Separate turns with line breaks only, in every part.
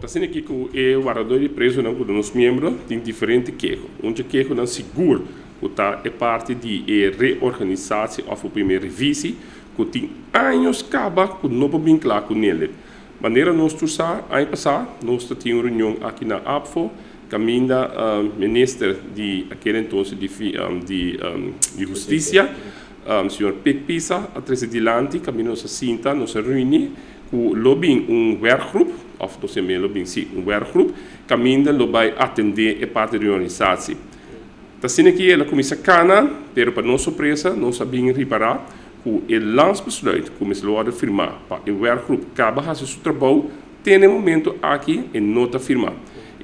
Ta asina aki ku e wardadó di prezunan ku ta nos miembro tin diferente keho. Un dje kehonan sigur ku ta e parti di e reorganisatie òf promé revisi ku tin años kaba ku no por bin kla ku nele. Manera nos tur sa, aña pasá nos ta tin un reunion aki na ABVO kaminda minister di akel entonces di di hustisia, señor Pik Pisa a trese dilanti kaminda nos a sinta, nos a reuni ku lo bin un werkgroep, òf nos yam'é lo bin sí, un werkgroep, kaminda lo bai atendé e parti di reorganisatie. Ta asina ki el a kuminsá kana, pero pa nos sorpresa nos a bin ripará ku e landsbesluit ku mester lo wòrdu firmá pa e werkgroep kaba hasi su trabou, te na e momento aki e no ta firmá.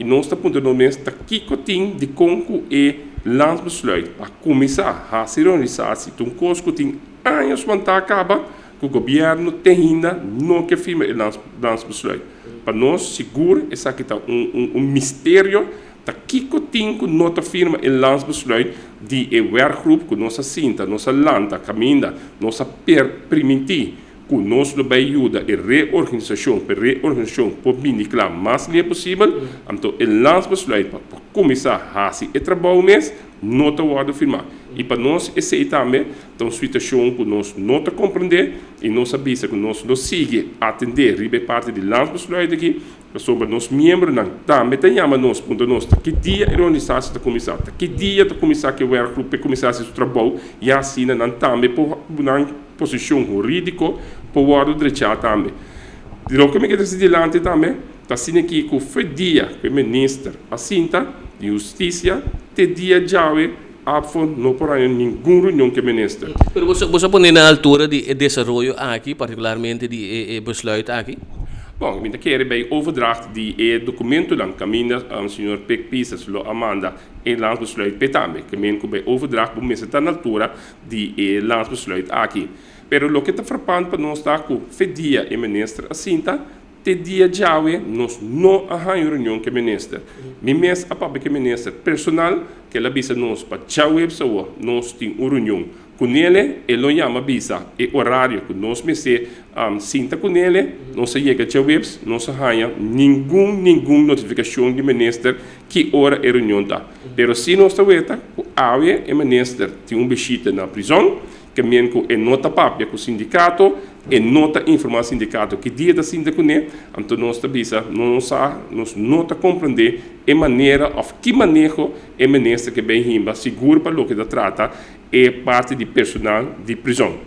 I nos ta puntra nos mes ta kiko tin dikon ku e landsbesluit pa kuminsá hasi reorganisatie ta un kos ku tin años wantá kaba ku gobièrnu te hinda no ke firma e landsbesluit. Pa nos sigur esaki ta un un misterio. Ta kiko tin ku no ta firma e landsbesluit di e werkgroep ku nos a sinta, nos a lanta kaminda, nos a primintí ku nos lo bai yuda e reorganisashon pa e reorganisashon por bini kla mas lie posibel? Anto e landsbesluit pa por kuminsá hasi e trabou mes no ta wòrdu firmá. I pa nos esei tambe ta un situashon ku nos no ta komprendé i nos a bisa ku nos lo sigui atendé riba e parti di landsbesluit aki. Pasobra nos miembronan tambe ta yama nos puntra nos ta ki dia e reorganisatie ta kuminsá, ta ki dia ta kuminsá ku e werkgroep p'e kuminsá hasi su trabou i asina nan tambe por nan posishon hurídiko por wòrdu drechá tambe. Loke mi ke trese dilanti tambe ta asina ki ku fe dia ku e minister a sinta di hustisia te dia djawe ABVO no por haña ningun reunion ku e minister.
Pero boso a pone na altura di e desaroyo aki, partikularmente di e besluit aki?
Bon, mi ta kere bay overdracht di e documentonan caminda señor Pik Pisas lo a manda e landsbesluit p'e tambe. Ke men cu bay overdracht bo mester ta na altura di e landsbesluit aki. Pero loke ta frapant pa nos ta cu fe dia e minister a sinta, te dia djawe nos no a haña un reunion cu e minister. Mi mes a papia cu e minister personal, cu el a bisa nos pa djaweps awo nos tin un reunion. Ku nele e lo yama bisa e orario ku nos mester sinta ku nele, nos a yega djaweps, nos a haña ningun ningun notifikashon di minister ki ora e reunion ta. Pero si nos ta weta ku awe e minister tin un bishita na prizòn, ke men ku e no ta papia ku sindikato, e no ta informá sindikato ki dia ta sinta kuné, anto nos ta bisa no sa, nos no ta komprendé e manera òf ki maneho e minister ke bay himba sigur pa loke ta trata e parti di personal di prizon.